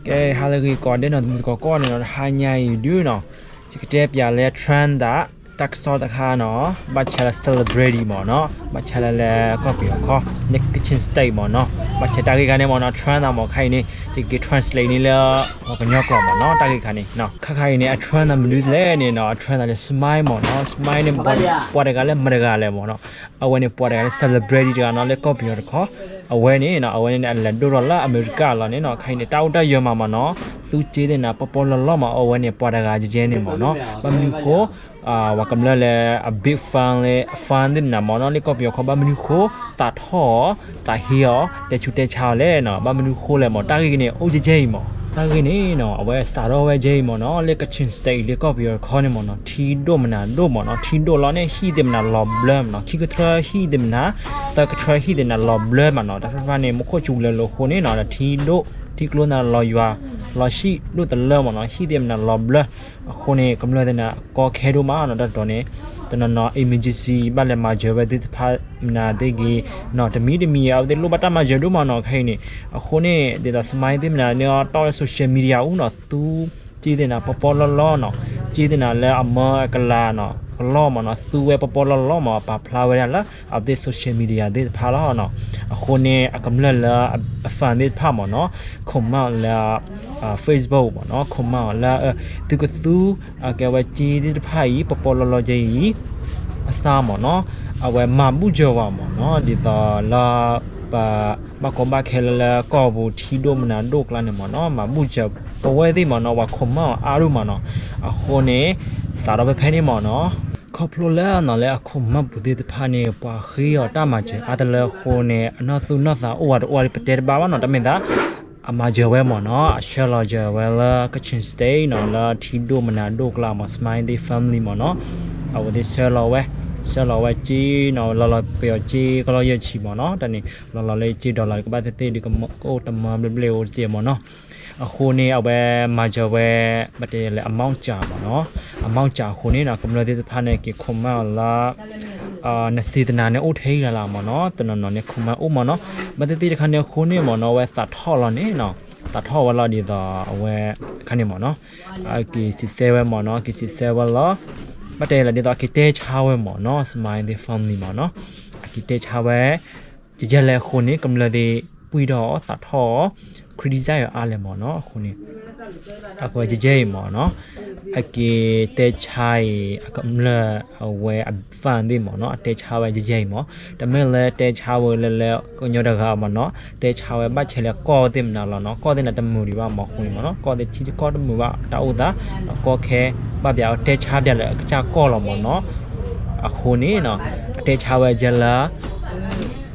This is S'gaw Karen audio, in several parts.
ကဲ ဟါလၢအဂ့ၤကိးဂၤဒဲးနီၤ သမုသကိးကိးဂၤဒဲးနီၤ, တဟါညါအံၤဒုနီၤ, ယကတဲပျးလၢ trend သး တၢ်ကစီၣ်တခါနီၤ, ဘၣ်ဆၣ်လၢ celebrity မ့ၢ်နီၤ, ဘၣ်ဆၣ်လၢလၢကီၢ်ပယီၤခီ, လၢ Kachin State မ့ၢ်နီၤ, ဘၣ်ဆၣ်တၢ်ဂ့ၢ်ခါန့ၣ်မ့ၢ်နီၤ trend သးမ့ၢ်ခါအံၤန့ၣ် ယကက့ၤ translate န့ၢ်လၢ ပှၤကညီကျိာ်မ့ၢ်နီၤ, တၢ်ဂ့ၢ်ခါန့ၣ်, ခါခါအံၤန့ၣ် အ trend သးမနုၤလဲၣ်န့ၣ်နီၤ, အ trend သးလၢ Smile မ့ၢ်နီၤ, Smile န့ၣ် ပှၤတဂၤလၢမတဂၤလဲၣ်မ့ၢ်နီၤ, အဝဲန့ၣ်ပှၤတဂၤလၢ celebrity တဂၤနီၤ လၢကီၢ်ပယီၤတခီ, အဝဲန့ၣ်နီၤ အဝဲန့ၣ် အလဲၤဒိၣ်ထီၣ်လၢအမဲရကၤလီၤန့ၣ်နီၤ, ခါအံၤန့ၣ် တၢ်အိၣ်တၢ်ယၢၤမးမ့ၢ်နီၤ, သူစ့သ့ၣ်နၤ ပီပီလီလီမး, အဝဲန့ၣ် ပှၤတဂၤကဲကဲန့ၣ်မ့ၢ်နီၤ, ဘၣ်မနုၤဃိ ပှၤကမျၢၢ်လၢအ big fan လၢ fan သ့ၣ်မနၤမ့ၢ်နီၤ လၢကီၢ်ပယီၤခီ ဘၣ်မနုၤဃိ သးထီၣ်အီၤ, သးဟ့အီၤ, တဲဆူးတဲဆါအီၤလဲၣ်နီၤ, ဘၣ်မနုၤဃိလဲၣ်မ့ၢ်, တၢ်ဂ့ၢ်န့ၣ် အိၣ်ကဲကဲအံၤမ့ၢ်, တၢ်ဂ့ၢ်န့ၣ်နီၤ အဝဲစးထီၣ်ဝဲကဲအံၤမ့ၢ်နီၤ, လၢ Kachin State အံၤ လၢကီၢ်ပယီၤတခီန့ၣ်မ့ၢ်နီၤ, ထံဒိၣ်မနၤဒိၣ်မ့ၢ်နီၤ, ထံဒိၣ်လီၤန့ၣ် ဟံၣ်သ့ၣ်မနၤလီၤဘျၢမ့ၢ်နီၤ, ခံကထြၢဟံၣ်သ့ၣ်မနၤ, သၢကထြၢဟံၣ်သ့ၣ်မနၤလီၤဘျၢမ့ၢ်နီၤ, တၢ်တဖၣ်န့ၣ် မူခိၣ်စူၤလၢာ်လီၤအဃိန့ၣ်နီၤ ဒီးထံဒိၣ်, ထံကျိသ့ၣ်မနၤလီၤယွၤ, လီၤဆံၣ်ဒိၣ်တလၢမ့ၢ်နီၤ, ဟံၣ်သ့ၣ်မနၤလီၤဘျၢ, အဃိန့ၣ် ကမျၢၢ်သ့ၣ်နၤ ကီခဲဒိၣ်မးနီၤ, တၢ်တတီၤန့ၣ် တနီၤနီၤ emergency ဘၣ်လဲၤမၤစၢၤဝဲသ့ၣ်တဖၣ်မနၤသ့ၣ်ဂ့ၤနီၤ, တမံၤတမံၤ အဝဲသ့ၣ်လိၣ်ဘၣ်တၢ်မၤစၢၤဒိၣ်မးနီၤ, ခဲအံၤန့ၣ်, အဃိန့ၣ် ဒ်သိး Smile သ့ၣ်မနၤန့ၣ် တီၢ်လၢ social media အူနီၤ, သူစ့သ့ၣ်နၤ ပီပီလီလီနီၤ, စ့သ့ၣ်နၤလၢအမၢအကလၤနီၤ, ကလီမ့ၢ်နီၤ, သူဝဲပီပီလီလီမ့ၢ် ပာ်ဖျါဝဲဒၣ်လၢ အဝဲသ့ၣ် social media သ့ၣ်တဖၣ်လီၤနီၤ, အဃိန့ၣ် အကမျၢၢ်လၢအ fan သ့ၣ်တဖၣ်မ့ၢ်နီၤ, comment လၢ Facebook မ့ၢ်နီၤ, comment လၢ သုကသူ အကဲဝဲစ့သ့ၣ်တဖၣ်အံၤ ပီပီလီလီကဲအံၤ အစၢ်မ့ၢ်နီၤ, အဝဲမၤဘူၣ်စၢၤဝဲမ့ၢ်နီၤ, ဒ်သိးလၢ ပ ဘၣ်ကီဘၣ်ခဲလၢလၢကီၢ်ပူၤထံဒိၣ်မနၤဒိၣ်ကျါန့ၣ်မ့ၢ်နီၤ, မၤဘူၣ်စၢၤပဝဲသ့ၣ်မ့ၢ်နီၤ, ပှၤ comment အါဒိၣ်မ့ၢ်နီၤ, အဃိန့ၣ် စးထီၣ်ဖဲဖဲန့ၣ်မ့ၢ်နီၤ, ခီဖျိလၢနီၤလၢအ comment ပူၤသ့ၣ်တဖၣ်န့ၣ် ပှၤဃ့အီၤတၢ်မၤစၢၤအါတလၢအဃိန့ၣ် အနီၢ်သူၣ်နီၢ်သးအိၣ်ဝဲတအိၣ်ဝဲပတဲတဘၣ်ဘၣ်နီၤ, တမ့ၢ်သး အမၤစၢၤဝဲမ့ၢ်နီၤ, အဆှၢလီၤစၢၤဝဲလၢ Kachin State နီၤ, လၢထံဒိၣ်မနၤဒိၣ်ကျါမ့ၢ် Smile သ့ၣ် family မ့ၢ်နီၤ, အဝဲသ့ၣ်ဆှၢလီၤဝဲ, ဆှၢလီၤဝဲစ့နီၤ, လီၤလီၤပယီၤစ့ကလီၤယဲၢ်ဆံမ့ၢ်နီၤ, တၢ်န့ၣ် လီၤလီၤလၢစ့ dollar ကဘၣ်သ့ၣ်သ့ၣ်ဒီး ကအိၣ်တမၢဘျဲၣ်ဘျဲၣ်အိၣ်တစဲးမ့ၢ်နီၤ, အဃိန့ၣ် အဝဲမၤစၢၤဝဲ ဘၣ်တဲလၢ amount စှၤမ့ၢ်နီၤ, amount စှၤအဃိန့ၣ်နီၤ ကမျၢၢ်သ့ၣ်တဖၣ်န့ၣ် က့ၤ comment အီၤလၢ နစံးတနၤန့ၣ်အိၣ်ထဲအံၤလၢ်လၢ်မ့ၢ်နီၤ, တနီၤနီၤန့ၣ် comment အိၣ်မ့ၢ်နီၤ, ဘၣ်သ့ၣ်သ့ၣ်တခါန့ၣ်အဃိန့ၣ်မ့ၢ်နီၤ အဝဲသးထီၣ်လီၤန့ၣ်နီၤ, သးထီၣ်ဝဲလီၤဒ်သိးအဝဲ တခါန့ၣ်မ့ၢ်နီၤ, အက့ၤစံးဆၢဝဲမ့ၢ်နီၤ, က့ၤစံးဆၢဝဲလီၤ, ဘၣ်တဲလၢဒ်သိးအက့ၤတဲဆါဝဲမ့ၢ်နီၤ, Smile သ့ၣ် family မ့ၢ်နီၤ, အက့ၤတဲဆါဝဲ ကဲလဲၣ်အဃိန့ၣ် ကမျၢၢ်သ့ၣ် ပှံၢ်ထီၣ်အီၤ သးထီၣ်အီၤ criticize အီၤအါလဲၣ်မ့ၢ်နီၤ, အဃိန့ၣ် အကဝဲကဲအံၤမ့ၢ်နီၤ, အက့ၤတဲဆါအံၤ အကမျၢၢ်အဝဲအ fan သ့ၣ်မ့ၢ်နီၤ, အတဲဆါဝဲကဲအံၤမ့ၢ်, တမ့ၢ်လၢတဲဆါဝဲလၢလၢကညီတဂၤမ့ၢ်နီၤ, တဲဆါဝဲဘၣ်ဆဲးလၢကီၢ်သ့ၣ်မနုၤလီၤနီၤ, ကီၢ်သ့ၣ်နၤတမုာ်ဒံးဘၣ်မ့ၢ်အဃိန့ၣ်မ့ၢ်နီၤ, ကီၢ်သ့ၣ်ထံကီၢ်တမုာ်ဘၣ်တၢ်အိၣ်သး, ဒီးကီၢ်ခဲ ဘၣ်ပျးတဲဆါပျးလၢအကစၢ်ကီၢ်လီၤမ့ၢ်နီၤ, အဃိန့ၣ်နီၤ, အတဲဆါဝဲကဲလၢ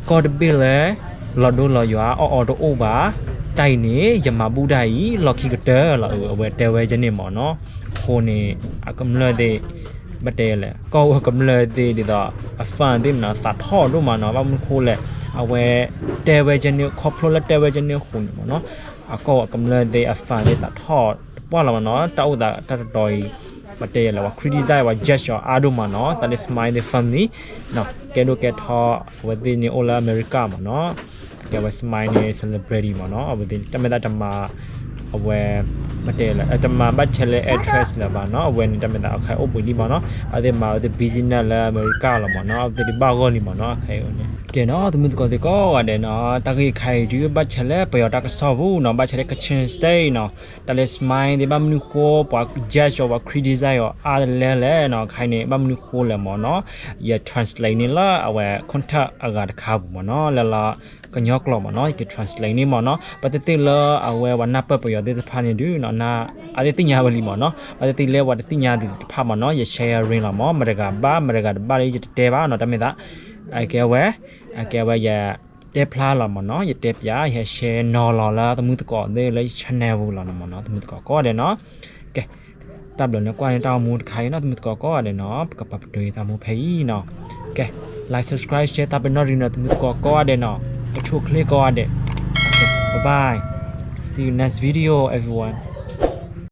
ကီၢ်တဘ့ၣ်လၢ လီၤဒိလီၤယွၤအီၣ်အီတအိၣ်ဘၣ်, တၢ်အံၤန့ၣ် ယမၤဘူၣ်တၢ်အံၤ လီၢ်ခံကတၢၢ်လီၤ, အဝဲတဲဝဲကဲန့ၣ်မ့ၢ်နီၤ, အဃိန့ၣ် အကမျၢၢ်သ့ၣ် ဘၣ်တဲလဲၣ် ကီၢ်ဝဲကမျၢၢ်သ့ၣ်ဒ်သိး အ fan သ့ၣ်မ့ၢ်နီၤ သးထီၣ်ဒိၣ်မးနီၤ, ဘၣ်မနုၤဃိလဲၣ်, အဝဲတဲဝဲကဲန့ၣ် ခီဖျိလၢတဲဝဲကဲန့ၣ်အဃိန့ၣ်မ့ၢ်နီၤ, အကီၢ်ဝဲကမျၢၢ်သ့ၣ်အ fan သ့ၣ်သးထီၣ်တပှၢ်လီၤမ့ၢ်နီၤ, တၢ်အိၣ်သးတၢ်တတီၤအံၤ ဘၣ်တဲလဲၣ် ပှၤ criticize ပှၤ judge အီၤအါဒိၣ်မးနီၤ, တၢ်လၢ Smile သ့ၣ် family နီၤ, ကဲဒိၣ်ကဲထီ အဝဲသ့ၣ်န့ၣ်အိၣ်လၢ America မ့ၢ်နီၤ, ကဲဝဲ Smile န့ၣ် celebrity မ့ၢ်နီၤ, အဝဲသ့ၣ်န့ၣ် တၢ်မ့ၢ်သးတမၤ အဝဲ ဘၣ်တဲလဲၣ် တမၤဘၣ်ဆဲးလၢ actress လၢၤဘၣ်နီၤ, အဝဲန့ၣ် တၢ်မ့ၢ်သးအခါအိၣ်ဘှံးလံမ့ၢ်နီၤ, အဝဲသ့ၣ်မၤအဝဲသ့ၣ် business လၢ America လီၤမ့ၢ်နီၤ, အဝဲသ့ၣ်ဒုးဘၣ်ဂီၢ်လံမ့ၢ်နီၤ, ခဲအံၤန့ၣ် ကဲနီၤ သမုသကိးသ့ၣ်ကိးဂၤဒဲးနီၤ, တၢ်ဂ့ၢ်ခါအံၤဒုး ဘၣ်ဆဲးလၢပယီၤတၢ်ကစီၣ်ပူၤနီၤ, ဘၣ်ဆဲးလၢ Kachin State နီၤ, တၢ်လၢ Smile သ့ၣ် ဘၣ်မနုၤဃိ ပှၤ judge အီၤ ပှၤ criticize အီၤအါတလဲလဲၣ်နီၤ, ခဲအံၤန့ၣ် ဘၣ်မနုၤဃိလဲၣ်မ့ၢ်နီၤ, ယ translate န့ၢ်လၢအဝဲ contact အဂၤတခါပူၤမ့ၢ်နီၤ, လၢလၢ ကညီကျိာ်မ့ၢ်နီၤ, ယက translate န့ၢ်မ့ၢ်နီၤ, ဘၣ်သ့ၣ်သ့ၣ်လၢအဝဲပှၤနၢ်ပၢၢ်ပယီၤသ့ၣ်တဖၣ်န့ၣ်ဒုးနီၤ, အဝဲသ့ၣ်သ့ၣ်ညါဝဲလံမ့ၢ်နီၤ, ဘၣ်သ့ၣ်သ့ၣ်လၢပှၤတသ့ၣ်ညါသ့ၣ်တဖၣ်မ့ၢ်နီၤ, ယ sharing လီၤမ့ၢ်, မတၤတဂၤဘၣ် မတၤတဂၤတဘၣ်လၢယတတဲဘၣ်နီၤ, တၢ်မ့ၢ်သး အကဲဝဲ အကဲဝဲယ တဲဖျါလီၤမ့ၢ်နီၤ, ယတဲပျး ယ share နီၤလီၤလၢသမုသကိးသ့ၣ်လၢယ channel ပူၤလီၤမ့ၢ်နီၤ, သမုသကိးကိးဂၤဒဲးနီၤ, ကဲ တၢ်ဘျုးန့ၣ်ကွၢ်န့ၢ်တၢ်အိၣ်မူတခါအံၤနီၤ, သမုသကိးကိးဂၤဒဲးနီၤ, ပကပာ်ပတုာ်ယသးမူဖဲအံၤနီၤ, ကဲ like subscribe share သးပ့ၤနီၣ်ရံနီၤ, သမုသကိးကိးဂၤဒဲးနီၤ, ကဆိၣ်ချ့ကိးဂၤဒဲး, bye bye, see you next video everyone.